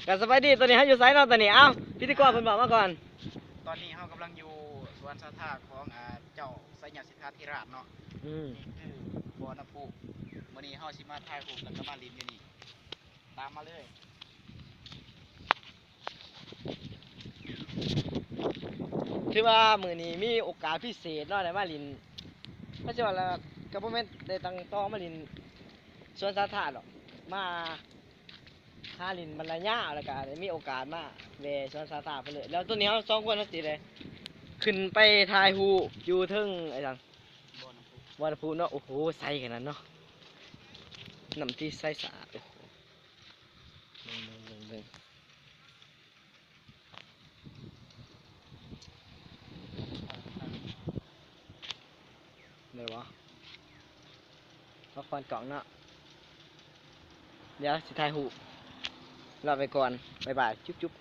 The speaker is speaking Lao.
ກໍສະບາຍດີ ຕອນນີ້ເຮົາຢູ່ໃສເນາະ? ຕອນນີ້ ເອົ້າ ພິທີກອນເພິ່ນບອກມາກ່ອນ. ຕອນນີ້ເຮົາກຳລັງຢູ່ສວນສາທາຂອງ ອາ ເຈົ້າໄຊຍະສິດຖາທິລາດເນາະ. ອືມ ນີ້ຄືບໍ່ນ້ຳພຸ. ມື້ນີ້ເຮົາຊິມາຖ່າຍຮູບ ແລ້ວກໍມາຫຼິ້ນຢູ່ນີ້. ຕາມມາເລີຍ. ຖືວ່າມື້ນີ້ມີໂອກາດພິເສດເນາະ ໄດ້ມາຫຼິ້ນ ກໍຊິວ່າລະ ກໍບໍ່ແມ່ນໄດ້ຕັ້ງຕໍ່ມາຫຼິ້ນສວນສາທາດອກ ມາຫາຫຼິ້ນບັນລະຍາວ ແລ້ວກໍໄດ້ມີໂອກາດມາແວ່ສວນສາທາດເພິ່ນເລີຍ. ແລ້ວຕອນນີ້ເຮົາສອງຄົນເຮົາຊິໄດ້ຂຶ້ນໄປຖ່າຍຮູບຢູ່ເທິງ ໄອ້ຫຍັງ ບໍ່ນ້ຳພຸ ບໍ່ນ້ຳພຸເນາະ. ໂອ້ໂຫ ໃສຂະໜາດເນາະ ນ້ຳທີ່ໃສສະອາດ. ໂອ້ໂຫ ເບິ່ງ ເບິ່ງ ເບິ່ງ ເບິ່ງ. ໄດ້ບໍ່? ພັກຜ່ອນກ້ອງເນາະ. ດຽວຊິຖ່າຍຮູບ ລາໄປກ່ອນ. ບາຍບາຍ ຈຸບໆ.